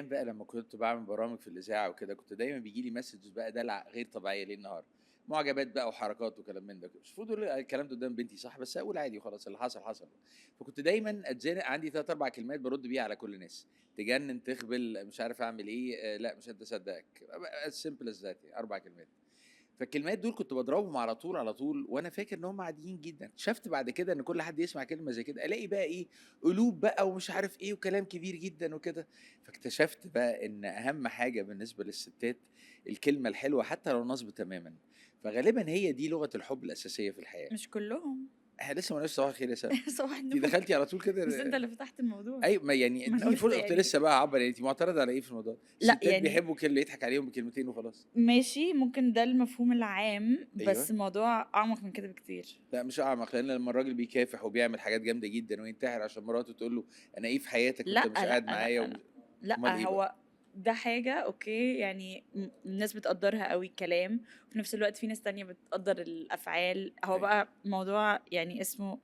زمان بقى لمّا كنت باعمل برامج في الإذاعة وكده، كنت دايمًا بييجي لي messages بقى دلع غير طبيعية ليل نهار، معجبات بقى وحركات وكلام من ده، مش المفروض أقول الكلام ده قدّام بنتي صح؟ بس أقول عادي وخلاص اللي حصل حصل. فكنت دايمًا أتزنق عندي 3، 4 كلمات بارُد بيها على كل الناس، تجنن، تخبل، مش عارف أعمل إيه، لأ مش قادر أصدقك، as simple as that يعني 4 كلمات. فالكلمات دول كنت باضربهم على طول، على طول، وأنا فاكر إن هم عاديين جدًا. اكتشفت بعد كده إن كل حد يسمع كلمة زي كده، ألاقي بقى إيه، قلوب بقى ومش عارف إيه وكلام كبير جدًا وكده. فاكتشفت بقى إن أهم حاجة بالنسبة للستات الكلمة الحلوة حتى لو نصب تمامًا، فغالبًا هي دي لغة الحب الأساسية في الحياة. مش كلهم. إحنا لسه ما قلناش صباح الخير يا سما، صباح أنتِ النور. دخلتِ على طول كده. بس انت اللي فتحت الموضوع. أيوه، ما يعني ما انا اديني قلت فرصة، كنت يعني لسه بقى أعبّر، يعني أنتِ معترضة على إيه في الموضوع؟ لأ الستات يعني بيحبوا اللي يضحك عليهم بكلمتين وخلاص. ماشي، ممكن ده المفهوم العام، أيوه. بس الموضوع أعمق من كده بكتير. لأ مش أعمق، لأن لمّا الراجل بيكافح وبيعمل حاجات جامدة جدًا وينتحر عشان مراته تقول له أنا إيه في حياتك وأنت لأ، مش لأ، قاعد لأ، معايا لأ، ومش أمال لأ، إيه بقى؟ هو ده حاجة okay، يعني الناس بتقدّرها أوي الكلام، وفي نفس الوقت في ناس تانية بتقدّر الأفعال. هو أيوه. بقى موضوع يعني اسمه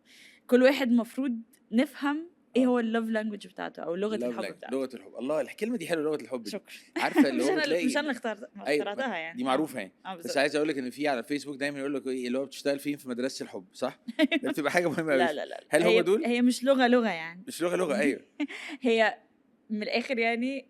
كل واحد المفروض نفهم إيه آه. هو الlove language بتاعته أو لغة love الحب language بتاعته. لغة الحب، الله الكلمة دي حلوة لغة الحب دي، شكرًا. عارفة اللي مش هو أنا ال بتلاقي مش أنا اللي اخترت ما أيوه اخترعتها دي يعني، آه، معروفة يعني، آه بس بالضبط. عايز أقول لِك إن في على الفيسبوك دايمًا يقول لك إيه، اللي هو بتشتغل فين في مدرسة الحب صح؟ ده بتبقى حاجة مهمة أوي. لا، لا، لا، لأ، هل هم هي دول؟ هي مش لغة، لغة يعني. مش لغة، لغة أيوه. هي من الآخر يعني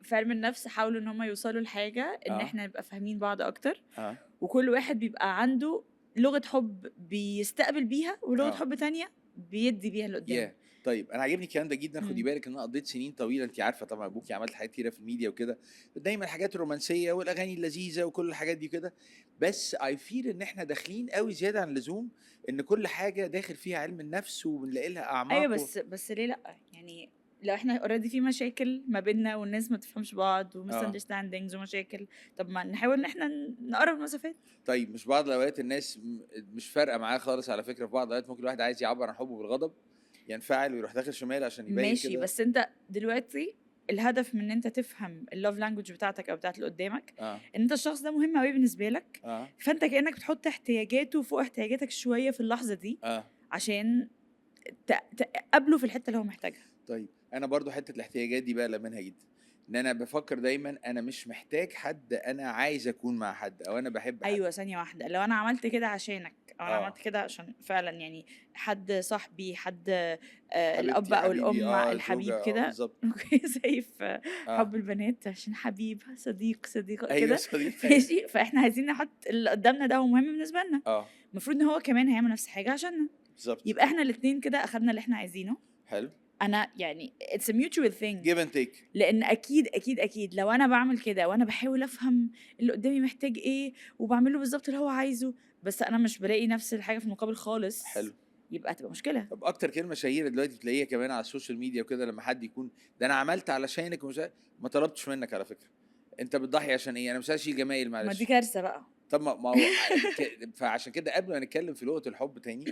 في علم النفس حاولوا إن هم يوصلوا لحاجة إن آه. إحنا نبقى فاهمين بعض أكتر، آه. وكل واحد بيبقى عنده لغة حب بيستقبل بيها ولغة آه. حب تانية بيدّي بيها اللي قدّامه. ياه! طيب أنا عاجبني الكلام ده جدًا، خدي إمم. بالِك إن أنا قضيت سنين طويلة أنتِ عارفة طبعًا أبوكِ عملت حاجات كتيرة في الميديا وكده، دايمًا الحاجات الرومانسية والأغاني اللذيذة وكل الحاجات دي وكده، بس I feel إن إحنا داخلين أوي زيادة عن اللزوم، إن كل حاجة داخل فيها علم النفس وبنلاقي لها أيوه أعماق بس ليه لأ؟ يعني لو إحنا already في مشاكل ما بيننا والناس ما تفهمش بعض آه. وmisunderstandings ومشاكل، طب ما نحاول إن إحنا نقرّب المسافات. طيب مش بعض الأوقات الناس مش فارقة معاها خالص على فكرة، في بعض الأوقات ممكن الواحد عايز يعبّر عن حبه بالغضب، ينفعل ويروح داخل شمال عشان يبين ماشي، كده. بس أنت دلوقتي الهدف من إن أنت تفهم الlove language بتاعتك أو بتاعة اللي قدّامك، آه. إن أنت الشخص ده مهم أوي بالنسبة لك، آه. فأنت كإنّك بتحط احتياجاته فوق احتياجاتك شوية في اللحظة دي، آه. عشان تقابله في الحتّة اللي هو محتاجها. طيب أنا برضه حتّة الاحتياجات دي باقلق منها جدًا، إن أنا بافكّر دايمًا أنا مش محتاج حد، أنا عايز أكون مع حد أو أنا باحب حد. أيوه ثانية واحدة، لو أنا عملت كده عشانك أو أنا عملت آه. كده عشان فعلًا يعني حد صاحبي، حد الأب حبيبتي، أو حبيبي، الأم، آه، الحبيب زوجة، آه كده بالضبط. okay زي في آه. حب البنات عشان حبيب، صديق، صديقة أيوه كده صديق أيوه. ماشي، فإحنا عايزين نحط اللي قدامنا ده هو مهم بالنسبة لنا، آه. المفروض إن هو كمان هيعمل نفس الحاجة عشاننا. بالضبط. يبقى إحنا الاتنين كده أخدنا اللي إحنا عايزينه. حلو. أنا يعني it's a mutual thing. give and take. لأن أكيد، أكيد، أكيد لو أنا بعمل كده وأنا باحاول أفهم اللي قدامي محتاج إيه وباعمل له بالضبط اللي هو عايزه، بس أنا مش بالاقي نفس الحاجة في المقابل خالص، حلو. يبقى هتبقى مشكلة. طب أكتر كلمة شهيرة دلوقتي بتلاقيها كمان على ال social media وكده لما حد يكون ده أنا عملت علشانك ومش ما طلبتش منك على فكرة، أنت بتضحي عشان إيه؟ أنا مش عايز أشيل جمايل ما دي معلش. كارثة بقى. طب ما هو فعشان كده قبل ما نتكلم في لغة الحب تاني،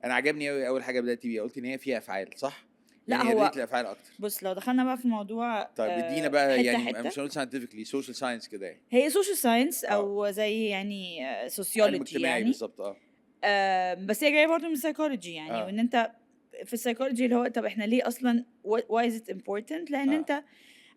أنا عجبني أوي أول حاجة بدأتي بيها، قلتي إن هي فيها أفعال صح؟ لا يعني يا هو ريت الأفعال أكتر. بص لو دخلنا بقى في الموضوع، طيب ادينا بقى حتة يعني حتة. مش هنقول scientifically، social science كده يعني. هي social science أو زي sociology علم اجتماعي يعني. بالظبط. بس هي جاية برضه من psychology يعني، وإن أنت في psychology اللي هو طب إحنا ليه أصلاً why is it important؟ لأن أنت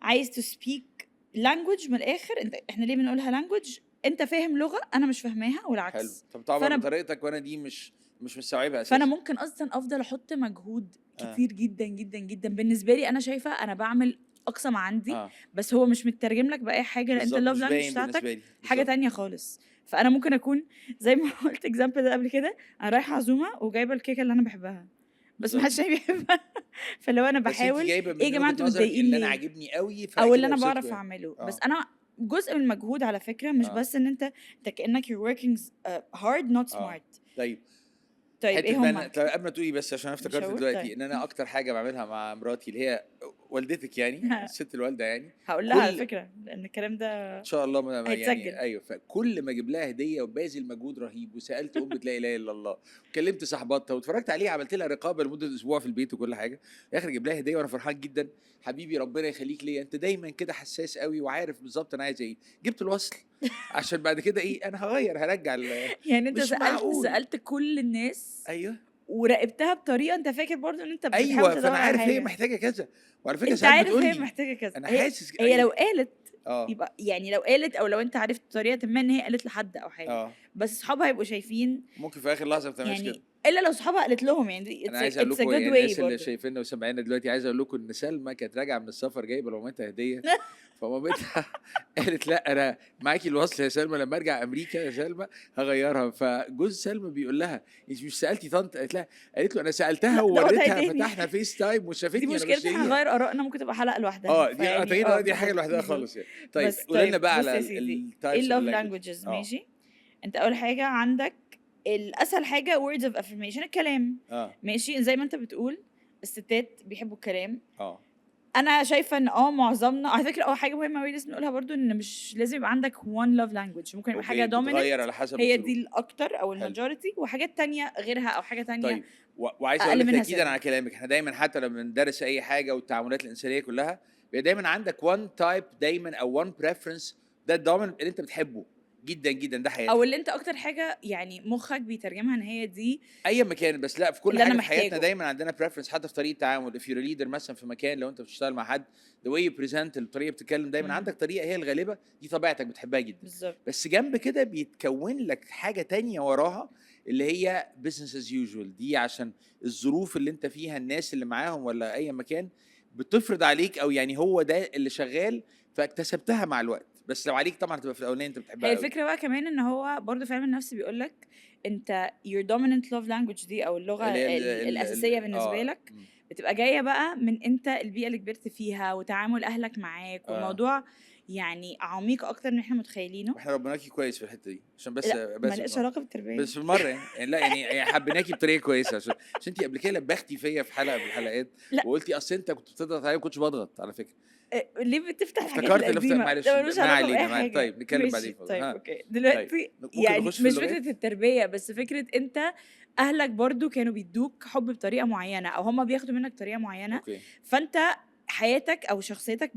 عايز to speak language من الآخر. إحنا ليه بنقولها language؟ أنت فاهم لغة أنا مش فاهماها والعكس. حلو. طب تعبر بطريقتك وأنا دي مش مستوعبها أساساً. فأنا ممكن أصلاً أفضل أحط مجهود كتير جداً، جداً، جداً. بالنسبة لي أنا شايفة أنا بعمل أقصى ما عندي، بس هو مش مترجم لك بأي حاجة، لأن أنت بالظبط، ال love مش language باين بتاعتك بالنسبة لي. حاجة بالظبط. تانية خالص. فأنا ممكن أكون زي ما قلت example ده قبل كده، أنا رايحة عزومة وجايبة الكيكة اللي أنا بحبها، بس ما حدش تاني بيحبها. فلو أنا بس أنت بحاول، جايبة إيه يا من جماعة وجهة أنتوا نظرك متضايقين اللي أنا ليه؟ عاجبني قوي، أو فأكيد اللي أنا هيبسطكوا بعرف يعني. أعمله. بس أنا جزء من المجهود على فكرة، مش بس إن أنت كأنك you're working hard not smart. طيب. طيب، حتة إيه بقى هما؟ طيب قبل ما تقولي بس عشان أنا مش افتكرت هقول؟ دلوقتي طيب. إن أنا أكتر حاجة بعملها مع مراتي اللي هي والدتك يعني، الست الوالدة يعني. هقول لها على فكرة، لأن الكلام ده إن شاء الله ما يعني هيتسجل. أيوة، فكل ما أجيب لها هدية وباذل مجهود رهيب، وسألت أمة لا إله إلا الله، وكلمت صاحباتها واتفرجت عليها، عملت لها رقابة لمدة أسبوع في البيت وكل حاجة، في الآخر أجيب لها هدية وأنا فرحان جداً، حبيبي ربنا يخليك ليا، أنت دايماً كده حساس قوي وعارف بالظبط أنا عايز إيه. جبت الوصل عشان بعد كده إيه، أنا هغير، هرجع يعني أنت مش معقول. سألت كل الناس أيوة. وراقبتها بطريقه، انت فاكر برضو ان انت بتحاول ايوه، تدور فانا على عارف هي حاجه. محتاجه كذا، وعلى فكرة انت ساعات عارف بتقول هي لي محتاجه كذا. انا هي حاسس هي لو قالت، يبقى يعني لو قالت او لو انت عرفت بطريقة ما ان هي قالت لحد او حاجه، بس اصحابها هيبقوا شايفين. ممكن في اخر لحظة ما بتعملش كده. يعني الا لو صحابها قالت لهم، يعني دي انا عايز اقول it's لكم a good يعني way الناس اللي برضه. شايفيننا وسامعيننا دلوقتي، عايز اقول لكم ان سلمى كانت راجعه من السفر جايبه لمامتها هديه، فمامتها قالت لا انا معاكي الوصل يا سلمى، لما ارجع امريكا يا سلمى هغيرها. فجوز سلمى بيقول لها انت مش سالتي طنط؟ قالت لها، قالت له انا سالتها لا، ده وضع ووريتها، تاني. فتحنا FaceTime وشافتني دي انا مشكلتنا، بشتريها. هنغير ارائنا، ممكن تبقى حلقة لوحدها. اه دي فيعني تغيير دي حاجة بالظبط، لوحدها بالظبط. خالص يعني. طيب بس قولي لنا طيب بقى بص على يا سيدي، ال types ايه ال love languages؟ ماشي، انت اول حاجة عندك الاسهل حاجة words of affirmation، الكلام. ماشي، زي ما انت بتقول الستات بيحبوا الكلام. انا شايفه ان معظمنا على فكره، حاجة مهمة قوي لازم نقولها برضو، ان مش لازم يبقى عندك one love language، ممكن يبقى حاجة dominant بتغير على حسب هي الظروف. دي الاكتر او ال majority، وحاجات تانية غيرها او حاجة تانية طيب وعايز اقول أقل لك منها تاكيدا سنة. على كلامك، احنا دايما حتى لما بندرس اي حاجة والتعاملات الانسانية كلها، بيبقى دايما عندك one type دايما او one preference، ده ال dominant اللي انت بتحبه جدا جدا، ده حياتك او اللي انت اكتر حاجة يعني مخك بيترجمها ان هي دي اي مكان. بس لا، في كل اللي أنا حاجة في حياتنا محتاجه. دايما عندنا preference، حتى في طريقه التعامل. if you're leader مثلا في مكان، لو انت بتشتغل مع حد، the way you present، الطريقة بتتكلم، دايما عندك طريقه هي الغالبة، دي طبيعتك بتحبها جدا. بس جنب كده بيتكون لك حاجة تانية وراها اللي هي business as usual، دي عشان الظروف اللي انت فيها، الناس اللي معاهم ولا اي مكان بتفرض عليك، او يعني هو ده اللي شغال، فاكتسبتها مع الوقت. بس لو عليك طبعا هتبقى في الاولانية انت بتحبها هي قوي. الفكرة بقى كمان ان هو برضه في علم النفس بيقول لك انت your dominant love language دي او اللغة اللي هي الاساسية بالنسبة لك بتبقى جاية بقى من انت البيئة اللي كبرت فيها وتعامل اهلك معاك، والموضوع يعني عميق اكتر من احنا متخيلينه. واحنا ربناكي كويس في الحتة دي عشان بس لا، بس مالهاش علاقة بالتربية. بس في المرة يعني لا يعني حبيناكي بطريقة كويسة، عشان انت قبل كده لبختي فيا في حلقة من الحلقات. لا. وقلتي اصل انت كنت بتضغط عليا، ما كنتش بضغط على فكرة. ليه بتفتح الحاجات افتكرت اللي القديمة؟ معلش، ده ملوش ما علاقة علينا، بأي ما علينا. حاجة. طيب نتكلم ماشي، بعدين. طيب ها. okay دلوقتي طيب، ممكن يعني نخش في مش اللغات؟ فكرة التربية بس، فكرة انت اهلك برضو كانوا بيدوك حب بطريقة معينة او هما بياخدوا منك طريقه معينة، فانت حياتك او شخصيتك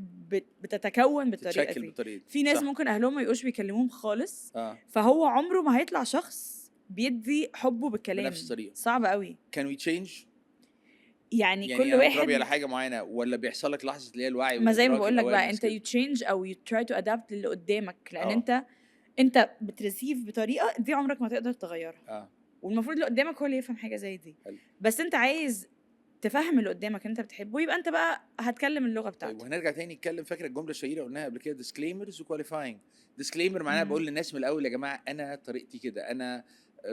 بتتكون بالطريقة تتشكل دي. بالطريقة دي. في ناس ممكن اهلهم ما يبقوش بيكلموهم خالص، فهو عمره ما هيطلع شخص بيدي حبه بالكلام بنفس الطريقة. صعب قوي. Can we change؟ يعني يعني كل أنا واحد متربي على حاجة معينة، ولا بيحصل لك لحظة اللي هي الوعي ما زي ما والإدراك بقول لك بقى، ال awareness انت كده؟ you change او you try to adapt للي قدامك، لان انت بت receive بطريقة دي عمرك ما تقدر تغيرها. والمفروض اللي قدامك هو اللي يفهم حاجة زي دي. بس انت عايز تفهم اللي قدامك انت بتحبه، يبقى انت بقى هتكلم اللغة بتاعته. طيب وهنرجع تاني نتكلم، فاكره الجملة الشهيرة قلناها قبل كده، disclaimers و qualifying. disclaimer معناها بقول للناس من الاول يا جماعة انا طريقتي كده، انا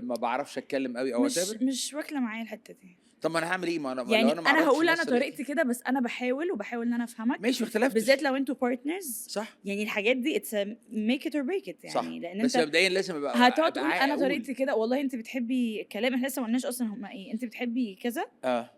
ما بعرفش اتكلم قوي او whatever. مش واكله معايا الحتة دي. طب ما انا هعمل ايه؟ ما انا يعني لو انا ما انا عرفتش هقول الناس انا طريقتي كده، بس انا بحاول وبحاول ان انا افهمك. ماشي، ما اختلفتش. بالذات لو انتوا partners. يعني الحاجات دي it's make it or break it يعني، لان بس انت مبدئيا لازم ابقى هتقعد أبقى تقول انا أقول. طريقتي كده، والله انت بتحبي الكلام، احنا لسه ما قلناش اصلا هما ايه، انت بتحبي كذا،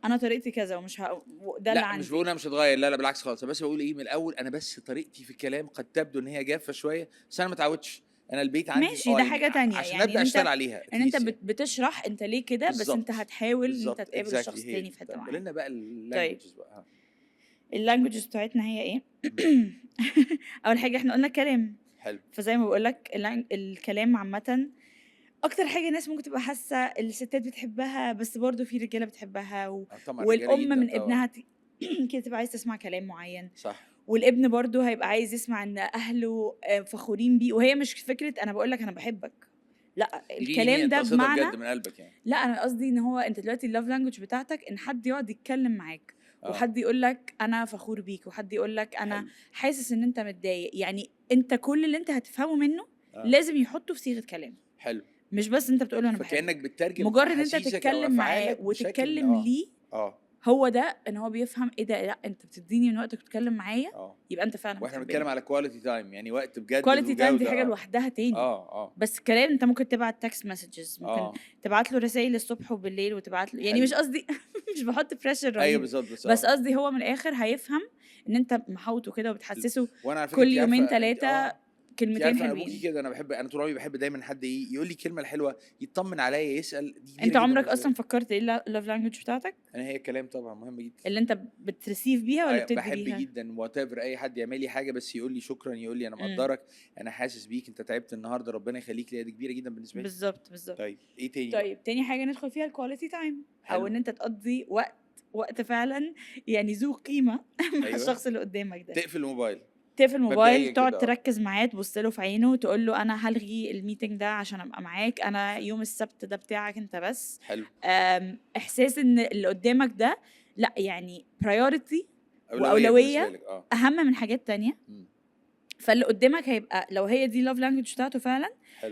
انا طريقتي كذا ومش ده اللي لا عندي. مش بقول انا مش هتغير، لا لا بالعكس خالص، بس بقول ايه من الاول، انا بس طريقتي في الكلام قد تبدو ان هي جافة شوية، بس انا ما اتعودتش، انا البيت عندي ماشي، ده حاجة تانية. عشان يعني ابدا اشتغل عليها ان انت at least بتشرح انت ليه كده، بس انت هتحاول ان انت تقابل الشخص هي التاني دي. في حتة طيب، معينة. قول لنا بقى طيب. ال languages بقى. ال languages بتاعتنا هي ايه؟ اول حاجة احنا قلنا كلام. فزي ما بقول لك الكلام عامة اكتر حاجة الناس ممكن تبقى حاسه الستات بتحبها، بس برضو في رجاله بتحبها طبعاً رجالة والام جداً من طبعاً. ابنها كده تبقى عايز تسمع كلام معين. والابن برضو هيبقى عايز يسمع ان اهله فخورين بيه، وهي مش فكرة انا بقول لك انا بحبك، لا، دي الكلام انت ده قصدها بمعنى بجد من قلبك يعني. لا انا قصدي ان هو انت دلوقتي ال love language بتاعتك ان حد يقعد يتكلم معاك، وحد يقول لك انا فخور بيك، وحد يقول لك انا حاسس ان انت متضايق، يعني انت كل اللي انت هتفهمه منه لازم يحطه في صيغة كلام. مش بس انت بتقول له انا بحبك. فكانك بتترجم مجرد ان انت أحاسيسك أو تتكلم معاه أفعالك بشكل وتتكلم ليه، هو ده ان هو بيفهم ايه ده، لا انت بتديني من وقتك وتتكلم معايا، يبقى انت فعلا واحنا بتحبني. بنتكلم على quality time، يعني وقت بجد quality time دي وجودة. حاجة لوحدها تاني. بس كلام انت ممكن تبعت text messages، ممكن تبعت له رسائل الصبح وبالليل، وتبعت له يعني مش قصدي مش بحط pressure رهيب. ايوه بالظبط، بس بس قصدي هو من الاخر هيفهم ان انت محاوطه كده وبتحسسه وانا على فكرة كل انت عارفة يومين انت 3 انت كلمتين عارفه انا ابوكي حلوين. كده، انا بحب، انا طول عمري بحب دايما حد ايه يقول لي الكلمة الحلوه، يطمن عليا، يسال، دي كبيرة انت جدا عمرك بالنسبة اصلا لي. فكرت ايه ال love language بتاعتك؟ انا هي الكلام طبعا مهم جدا. اللي انت بت receive بيها ولا أيوة، بتدي بحب بيها؟ جدا whatever اي حد يعمل لي حاجه، بس يقول لي شكرا، يقول لي انا مقدرك، انا حاسس بيك، انت تعبت النهارده، ربنا يخليك ليا، دي كبيرة جدا بالنسبة لي. بالظبط. طيب ايه تاني بقى؟ طيب تاني حاجة ندخل فيها ال quality time، او حلو. ان انت تقضي وقت فعلا يعني ذو قيمة مع الشخص اللي قدامك ده. تقفل الموبايل. تقفل الموبايل، مبدئياً تقعد كده، تركز معاه، تبص له في عينه، تقول له انا هلغي ال meeting ده عشان ابقى معاك، انا يوم السبت ده بتاعك انت بس. احساس ان اللي قدامك ده لا يعني priority أولوية وأولوية بالنسبة لك، اهم من حاجات تانية. فاللي قدامك هيبقى لو هي دي love language بتاعته فعلا،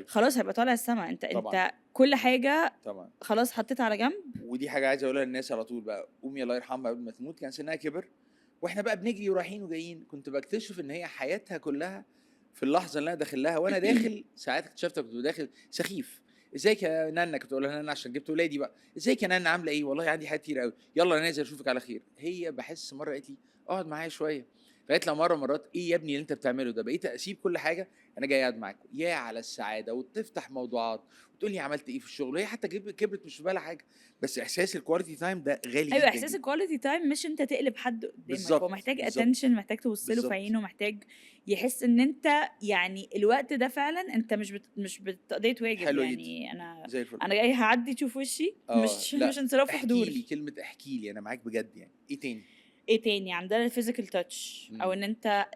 خلاص هيبقى طالع السما. انت كل حاجة خلاص حطيتها على جنب. ودي حاجة عايز اقولها للناس على طول بقى، امي الله يرحمها قبل ما تموت كان سنها كبر، واحنا بقى بنجري ورايحين وجايين، كنت بكتشف ان هي حياتها كلها في اللحظة اللي انا داخل لها، وانا داخل ساعات اكتشفت كنت داخل سخيف، ازيك يا نانا، كنت اقول لها نانا عشان جبت ولادي بقى، ازيك يا نانا عامله ايه، والله عندي حاجات كتير قوي، يلا انا نازل اشوفك على خير. هي بحس مرة قالت لي اقعد معايا شوية، لغاية لما مرة مرات ايه يا ابني اللي انت بتعمله ده، بقيت اسيب كل حاجة انا جاي اقعد معاكم، يا على السعادة، وتفتح موضوعات وتقول لي عملت ايه في الشغل، وهي حتى كبرت مش في بالها حاجة، بس احساس ال quality time ده غالي جدا احساس جداً. ال quality time مش انت تقلب حد قدامك، هو محتاج attention، محتاج تبص له في عينه، محتاج يحس ان انت يعني الوقت ده فعلا انت مش بتقضيه واجب. حلو يعني جدا. زي الفل. انا جاي هعدي تشوف وشي، لا، مش انصراف احكي وحضور. لي كلمة، احكي لي انا معاك بجد. يعني ايه تاني؟ ايه تاني؟ عندنا ال physical touch، او ان انت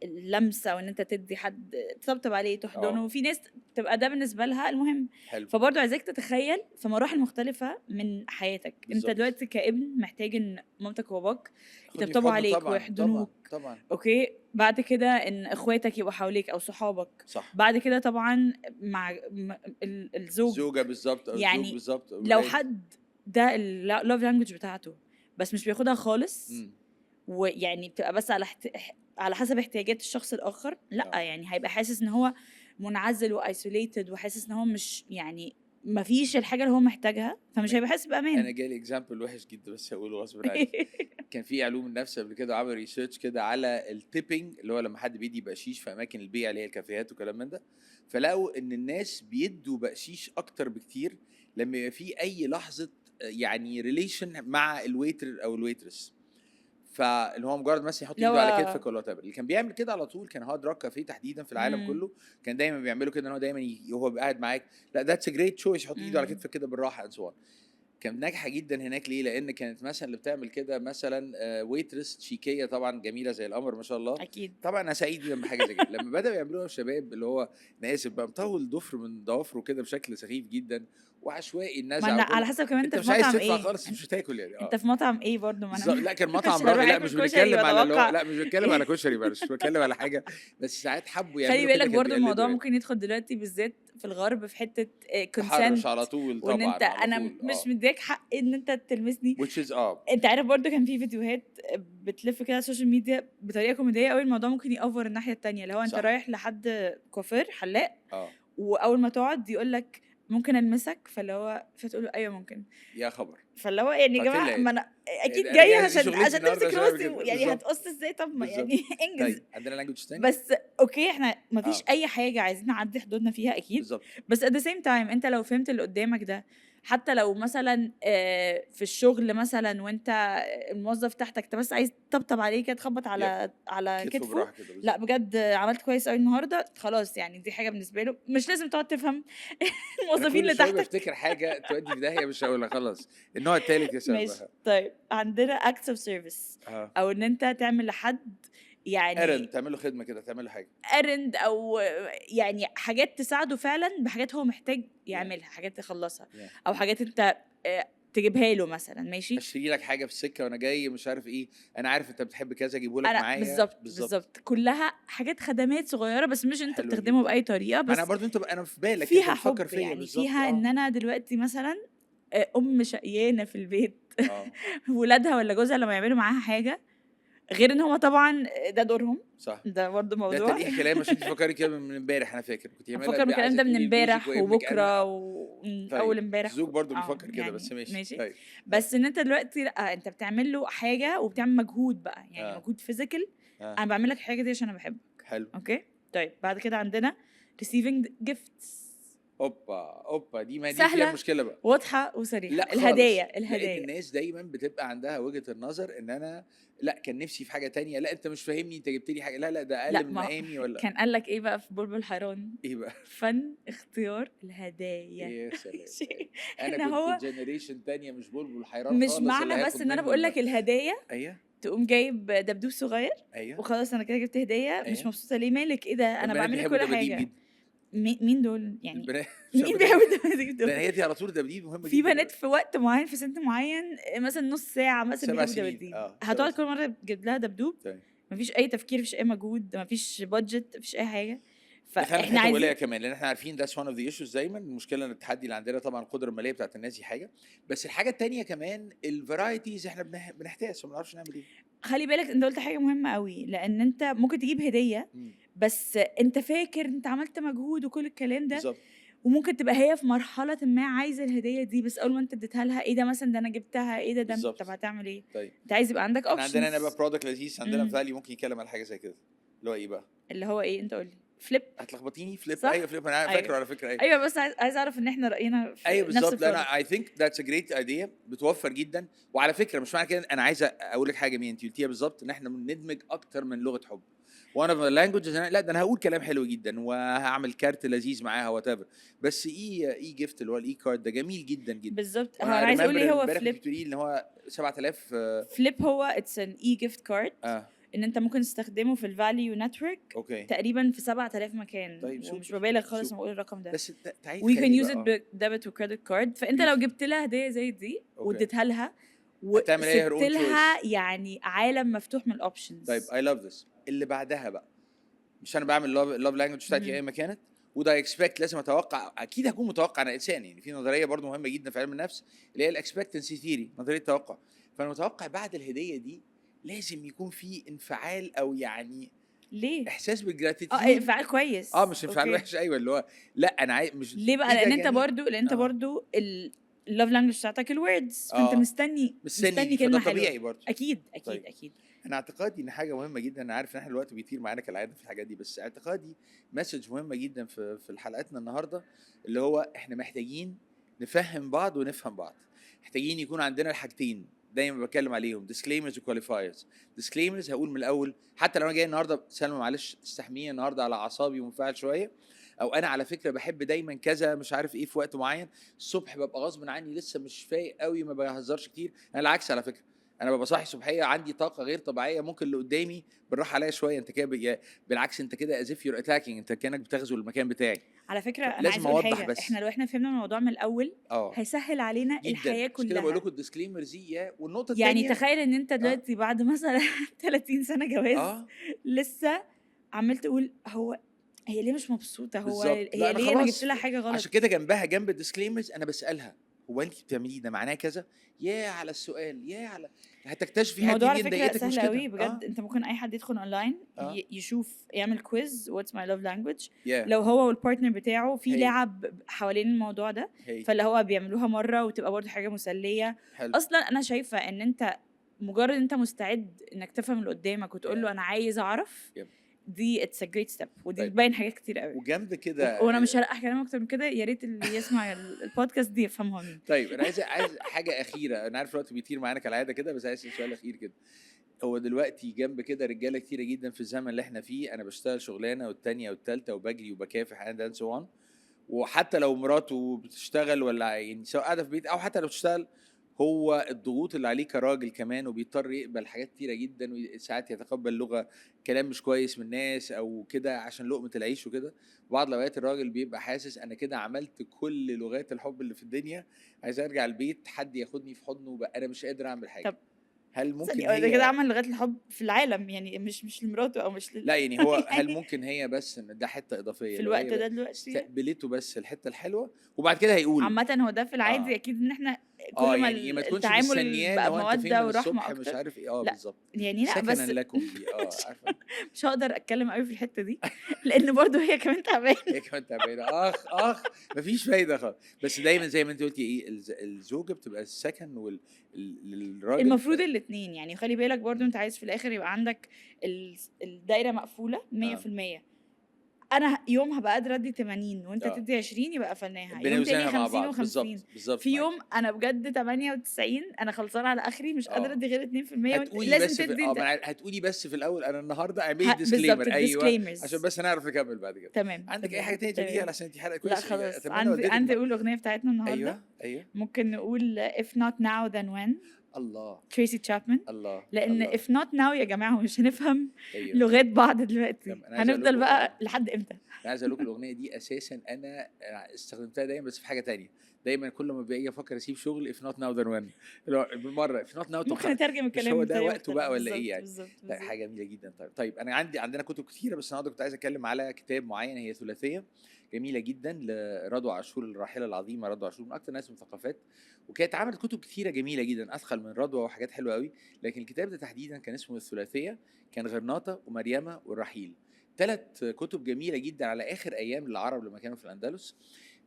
اللمسة، وان انت تدي حد تطبطب عليه، تحضنه. في ناس تبقى ده بالنسبة لها المهم. فبرضه عايزاك تتخيل في مراحل مختلفة من حياتك. انت دلوقتي كابن محتاج ان مامتك وباباك خدني في يطبطبوا حضنه. عليك ويحضنوك. okay، بعد كده ان اخواتك يبقوا حواليك او صحابك. بعد كده طبعا مع الزوج. زوجة بالظبط، او يعني الزوج بالظبط، أو لو الولاد. حد ده ال love language بتاعته بس مش بياخدها خالص، ويعني بتبقى بس على حسب احتياجات الشخص الاخر، لا، يعني هيبقى حاسس ان هو منعزل و isolated، وحاسس ان هو مش يعني ما فيش الحاجة اللي هو محتاجها، فمش هيبقى حاسس بامان. انا جالي example وحش جدا بس هقوله غصب عني. كان في علوم النفس قبل كده عمل research كده على ال tipping، اللي هو لما حد بيدي بقشيش في اماكن البيع اللي هي الكافيهات وكلام من ده، فلقوا ان الناس بيدوا بقشيش اكتر بكتير لما يبقى في اي لحظة يعني relation مع ال waiter او ال waitress، فاللي هو مجرد مثلا يحط ايده على كتفك ولا whatever. اللي كان بيعمل كده على طول كان Hard Rock Cafe تحديدا في العالم كله، كان دايما بيعملوا كده، ان هو دايما وهو قاعد معاك، لا that's great choice، يحط ايده على كتفك كده بالراحة and so on. كان ناجحة جدا هناك. ليه؟ لان كانت مثلا اللي بتعمل كده مثلا waitress تشيكيه طبعا جميلة زي القمر ما شاء الله. طبعا انا سعيد جدا بحاجة زي كده. لما بداوا يعملوها الشباب اللي هو انا اسف بقى مطول ضفر من ضوافره كده بشكل سخيف جدا وعشوائي النزعة ما أنا وكل على حسب كمان انت انت في مش عايز مطعم تدفع ايه خالص، مش هتاكل يعني. انت في مطعم ايه برضه؟ ما انا لا كان مطعم مش هروح راقي، لا آكل مش كشري بنتكلم على اللي هو وأتوقع. لا مش بنتكلم على كشري بقى، مش بنتكلم على حاجة، بس ساعات حبوا يعملوا خلي كده بالك كانوا برضه بيقلدوا الموضوع يعني. ممكن يدخل دلوقتي بالذات في الغرب في حتة تحرش consent، على طول وان طبعا انت على انا طول مش مديك حق ان انت تلمسني. which is انت عارف برضو كان في فيديوهات بتلف كده على ال social media بطريقة كوميدية قوي، الموضوع ممكن يأفور الناحية التانية، اللي هو انت رايح لحد كوافير حلاق، واول ما تقعد يقول لك ممكن المسك، فاللي هو فتقول له ايوه ممكن. يا خبر. فاللي هو يعني يا جماعة قاتلة ما انا اكيد يعني جاية أنا دي شغلتي عشان النهاردة تمسك عشان أعمل راسي، كده. يعني هتقص ازاي؟ طب ما يعني انجز. طيب عندنا language تاني؟ بس okay احنا ما فيش اي حاجة عايزين نعدي حدودنا فيها اكيد. بس at the same time انت لو فهمت اللي قدامك ده، حتى لو مثلا في الشغل مثلا وانت الموظف تحتك انت بس عايز تطبطب عليه كده، تخبط على كتفه كتفه، براحة كده، بالظبط. لا بجد عملت كويس قوي النهارده، خلاص يعني دي حاجة بالنسبة له، مش لازم تقعد تفهم الموظفين كل اللي شوية تحتك. بفتكر حاجة تودي في داهية مش هقولها خلاص. النوع الثالث يا سلمى. ماشي. طيب عندنا acts of service، او ان انت تعمل لحد يعني errand، تعمل له خدمة كده، تعمل له حاجة errand، او يعني حاجات تساعده فعلا بحاجات هو محتاج يعملها، حاجات تخلصها، او حاجات انت تجيبها له مثلا. ماشي، اشتري لك حاجة في السكة وانا جاي مش عارف ايه، انا عارف انت بتحب كذا اجيبه لك معايا. بالظبط. كلها حاجات خدمات صغيرة بس مش انت حلو بتخدمه جداً. باي طريقه، بس انا برضو انت انا في بالك فيها انت بتفكر حب فيا يعني، بالظبط. فيها ان انا دلوقتي مثلا ام شقيانه في البيت، ولادها ولا جوزها لما يعملوا معاها حاجة، غير ان هو طبعا ده دورهم، ده برضه ده موضوع. تلقيح كلام عشان تفكري كده من امبارح، انا فاكر كنت يعملها بفكر بالكلام عايزة ده من تقولي لجوزك امبارح وابنك وبكره أنا. ومن طيب، اول امبارح. الزوج برضه بيفكر كده، بس ماشي. ماشي. طيب. بس ان انت دلوقتي لا، انت بتعمل له حاجة وبتعمل مجهود بقى، يعني مجهود physical. انا بعمل لك الحاجة دي عشان انا بحبك. حلو. okay. طيب بعد كده عندنا receiving gifts. اوبا اوبا، دي ما دي فيها سهلة مشكلة بقى. واضحة وصريحة. لا خالص. الهدايا. لان الهدايا الناس دايما بتبقى عندها وجهه النظر ان انا لا كان نفسي في حاجة تانية، لا انت مش فاهمني، انت جبت لي حاجه، لا لا ده اقل لا من ما هو مقامي ولا كان قال لك ايه بقى في بلبل حيران؟ ايه بقى؟ فن اختيار الهدايا. يا سلام. إن انا هو كنت generation تانية مش بلبل حيران مش خالص اللي معنى بس هياخد ان انا منه بقول لك الهدايا ايوه تقوم جايب دبدوب صغير ايوه وخلاص انا كده جبت هديه، مش أيوة. مبسوطة ليه؟ مالك؟ ايه ده؟ انا البنات بعمل لك بيحبوا كل دباديب حاجه. جدا. مين دول يعني؟ البنات مين بيحبوا الدباديب ده دول؟ هي دي على طول دباديب مهمة في جدا. بنات في وقت معين، في سن معين، مثلا نص ساعة مثلا 7 بيحبوا سنين. دباديب. 7 هتقعد كل مرة تجيب لها دبدوب. طيب. مفيش اي تفكير، مفيش اي مجهود، مفيش budget، مفيش اي حاجه. دخلنا في فاحنا حتة عايزين ماليه كمان، لان احنا عارفين that's one of the issues دايما. المشكلة ان التحدي اللي عندنا طبعا القدرة المالية بتاعت الناس دي حاجه، بس الحاجة التانية كمان ال varieties، احنا بنحتاس وما بنعرفش نعمل ايه. خلي بالك انت قلت حاجة مهمة قوي، لان انت ممكن تجيب هديه بس انت فاكر انت عملت مجهود وكل الكلام ده، بالظبط. وممكن تبقى هي في مرحلة ما عايزه الهدية دي، بس اول ما انت اديتها لها ايه ده مثلا، ده انا جبتها، ايه ده، ده بالظبط. طب هتعمل ايه؟ طيب انت عايز يبقى عندك احنا عندنا هنا options. بقى product لذيذ عندنا مم. في valU ممكن يتكلم على حاجة زي كده، اللي هو ايه بقى؟ اللي هو ايه؟ انت قول لي. Flip. هتلخبطيني. Flip. صح؟ ايوه Flip، انا أيوة. فاكره على فكره. ايوه ايوه بس عايز اعرف ان احنا راينا في ايوه نفس بالظبط. ال product. انا I think that's a great idea، بتوفر جدا. وعلى فكرة مش معنى كده، انا عايز اقول لك حاجة مين انت قلتيها بالظبط، ان احنا بندمج اكتر من لغة حب. one of the languages، لا ده انا هقول كلام حلو جدا وهعمل كارت لذيذ معاها whatever، بس e-gift اللي هو ال e-card ده جميل جدا جدا. بالظبط. هو انا عايز اقول ايه هو امبارح Flip. كنت بتقولي ان هو 7000. Flip هو it's an e-gift card ان انت ممكن تستخدمه في ال valU network تقريبا في 7000 مكان. طيب، ومش سوبر، ببالغ خالص سوبر. لما اقول الرقم ده. بس تعالي we can تخيلي use it بقى. ب debit و credit card. فانت لو Beautiful. جبت لها هديه زي دي واديتها لها هتعمل ايه her own وسبت لها يعني عالم مفتوح من ال options. طيب I love this. اللي بعدها بقى، مش انا بعمل love language بتاعتي مم. اي ما كانت، وده expect، لازم اتوقع، اكيد هكون متوقع، انا انسان يعني. في نظرية برضو مهمة جدا في علم النفس اللي هي ال expectancy theory، نظرية التوقع. فانا متوقع بعد الهدية دي لازم يكون في انفعال او يعني ليه؟ احساس بال gratitude. انفعال كويس. مش انفعال وحش. ايوه اللي هو لا انا عايز مش ليه بقى؟ إيه ده لان انت جميل. برضو، لان انت برضو ال love language بتاعتك ال words، فانت مستني مستني، كلمة فده حلوة. طبيعي برضو. اكيد اكيد. طيب. اكيد. انا اعتقادي ان حاجة مهمة جدا، انا عارف ان احنا الوقت بيطير معانا كالعادة في الحاجات دي، بس اعتقادي message مهمة جدا في حلقتنا النهارده، اللي هو احنا محتاجين نفهم بعض ونفهم بعض، محتاجين يكون عندنا الحاجتين دايما بتكلم عليهم، disclaimers و qualifiers. disclaimers هقول من الاول، حتى لو انا جاي النهارده سلمى معلش استحميني النهارده على اعصابي ومنفعل شويه، او انا على فكرة بحب دايما كذا مش عارف ايه في وقت معين، الصبح ببقى غصب عني لسه مش فايق قوي، ما بهزرش كتير. انا العكس على فكرة، انا ببقى صاحي الصبحية عندي طاقة غير طبيعية، ممكن اللي قدامي بالراحة عليا شوية، انت كده بالعكس انت كده as if you're attacking، انت كانك بتغزو المكان بتاعي. على فكرة انا لازم عايزه اقول أوضح حاجة، بس. احنا لو احنا فهمنا الموضوع من الاول هيسهل علينا جدا. الحياة عشان كده بقول كلها. لكم ال disclaimers دي يا، والنقطة يعني الثانية تخيل ان انت دلوقتي بعد مثلا 30 سنة جواز لسه عمال تقول هو هي ليه مش مبسوطة، هو بالظبط. هي لا، أنا ليه انا خلاص. جبت لها حاجة غلط. عشان كده جنبها جنب ال disclaimers انا بسالها هو انت بتعمليه ده معناه كذا؟ يا على السؤال، يا على هتكتشفي حاجة الموضوع على دي فكرة ضايقتك مش سهل كده. قوي بجد. انت ممكن اي حد يدخل اونلاين يشوف يعمل quiz what's my love language، لو هو وال partner بتاعه في لعب حوالين الموضوع ده، فاللي هو بيعملوها مرة وتبقى برضه حاجة مسلية. اصلا انا شايفه ان انت مجرد انت مستعد انك تفهم اللي قدامك وتقول له انا عايز اعرف، دي it's a great step، ودي بتبين حاجات كتير قوي. وجنب كده وانا مش هلقح كلام اكتر من كده، يا ريت اللي يسمع البودكاست دي يفهم هو مين. طيب انا عايز حاجة اخيرة، انا عارف الوقت بيطير معانا كالعادة كده، بس عايز اسال سؤال اخير كده. هو دلوقتي جنب كده رجاله كتيرة جدا في الزمن اللي احنا فيه، انا بشتغل شغلانة والتانية والتالتة وبجري وبكافح and so on، وحتى لو مراته بتشتغل ولا يعني سواء قاعدة في بيت او حتى لو بتشتغل، هو الضغوط اللي عليه كراجل كمان، وبيضطر يقبل حاجات كتيرة جدا، وساعات يتقبل لغة كلام مش كويس من الناس او كده عشان لقمة العيش وكده. بعض الاوقات الراجل بيبقى حاسس انا كده عملت كل لغات الحب اللي في الدنيا، عايز ارجع البيت حد ياخدني في حضنه بقى، انا مش قادر اعمل حاجة. طب هل ممكن ثانية، هو ده هي كده عمل لغات الحب في العالم يعني، مش لمراته او مش لا يعني هو هل يعني ممكن هي بس ان ده حتة اضافية في لو هي الوقت ده دلوقتي استقبلته بس الحتة الحلوة وبعد كده هيقول عامة هو ده في العادي اكيد ان احنا كل ما يعني إيه، ما تكونش التعامل مستنياه بقى ان هو انت فين بمودة من ورحمة الصبح مش اكتر. عارف ايه. لا، بالظبط. يعني لا، سكنا بس لكم دي. عارفه مش هقدر اتكلم قوي في الحتة دي لان برضو هي كمان تعبانة. هي كمان تعبانة. اخ اخ مفيش فايده خالص. بس دايما زي ما انت قلتي ايه، الزوجة بتبقى السكن للراجل. المفروض الاثنين يعني. خلي بالك برضو انت عايز في الاخر يبقى عندك الدايرة مقفولة 100%. انا يوم هبقى قادرة ادي 80 وانت تدي 20، يبقى قفلناها. يوم تاني بنوزنها مع 50 بعض. و50. بالظبط بالظبط في معاك. يوم انا بجد 98، انا خلصانه على اخري، مش قادرة ادي غير 2%، وانت هتقولي لازم بس في تدي انت. ما أنا هتقولي بس في الاول انا النهارده اعملي بالظبط. disclaimer، ايوه، ال disclaimers. عشان بس نعرف نكمل بعد كده. تمام. عندك اي حاجة تانية تقوليها؟ عشان انت حلقة لا. كويس. خلاص. اتمنى عندي والدتك عندي اقول الاغنية بتاعتنا النهارده. ايوه. ممكن نقول if not now then when، الله. تريسي تشابمان. الله. لان الله. if not now يا جماعه، مش هنفهم لغات بعض دلوقتي. طب أنا عايز أقول هنفضل لكم- بقى لحد امتى؟ انا عايز اقول لكم الاغنية دي اساسا انا استخدمتها دايما، بس في حاجة تانية. دايما كل ما باجي افكر اسيب شغل، if not now then when، بالمرة if not now. ممكن نترجم الكلام هو ده بطريقة وقته مختلفة. بقى ولا إيه يعني؟ بالظبط. لا، بالظبط. حاجة جميلة جدا. طيب، انا عندنا كتب كتيره، بس النهارده كنت عايز اتكلم على كتاب معين، هي ثلاثية جميلة جدا لرضوى عاشور، الراحلة العظيمة رضوى عاشور، من اكثر الناس المثقفات، وكانت عملت كتب كتيرة جميلة جدا اثقل من رضوى وحاجات حلوة قوي. لكن الكتاب ده تحديدا كان اسمه الثلاثيه، كان غرناطة ومريمه والرحيل، ثلاث كتب جميلة جدا على اخر ايام العرب لما كانوا في الاندلس.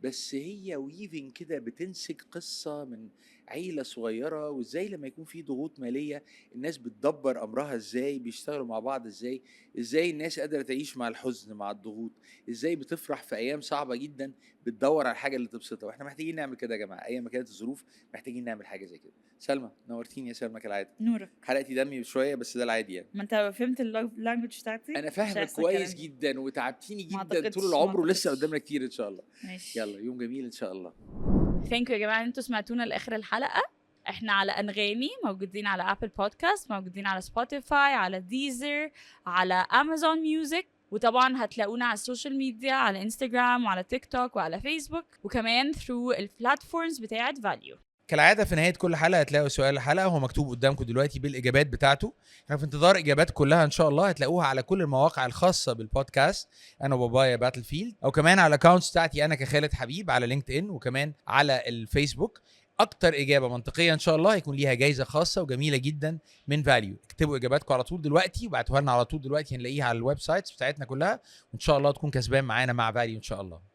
بس هي weaving كده، بتنسج قصة من عيله صغيره، وازاي لما يكون في ضغوط ماليه الناس بتدبر امرها ازاي، بيشتغلوا مع بعض ازاي، ازاي الناس قادرة تعيش مع الحزن، مع الضغوط، ازاي بتفرح في ايام صعبة جدا، بتدور على الحاجة اللي تبسطها. واحنا محتاجين نعمل كده يا جماعه، ايا ما كانت الظروف محتاجين نعمل حاجة زي كده. سلمى، نورتيني يا سلمى كالعاده. نورك. حرقتي دمي شويه، بس ده العادي يعني. ما انت فهمت ال language بتاعتي. انا مش فاهمك هيحصل كويس الكلام ده. جدا، وتعبتيني ما جدا أعتقدش، طول ما العمر، ولسه أعتقدش. قدامنا كتير ان شاء الله. ماشي. يلا، يوم جميل ان شاء الله. thank you يا جماعة ان انتوا سمعتونا لاخر الحلقه. احنا على انغامي موجودين، على Apple Podcast موجودين، على Spotify، على Deezer، على Amazon Music، وطبعا هتلاقونا على ال social media، على انستجرام وعلى تيك توك وعلى فيسبوك، وكمان through ال platforms بتاعت Value. كالعادة في نهاية كل حلقة هتلاقوا سؤال الحلقه، هو مكتوب قدامكم دلوقتي بالاجابات بتاعته. احنا في انتظار اجابات كلها ان شاء الله، هتلاقوها على كل المواقع الخاصة بالبودكاست انا وبابايا Battlefield، او كمان على ال accounts بتاعتي انا كخالد حبيب على LinkedIn وكمان على الفيسبوك. اكتر اجابه منطقية ان شاء الله هيكون ليها جايزة خاصة وجميلة جدا من Value. اكتبوا اجاباتكم على طول دلوقتي وابعتوها لنا على طول دلوقتي، هنلاقيها على ال websites بتاعتنا كلها، وان شاء الله تكون كسبان معانا مع Value ان شاء الله.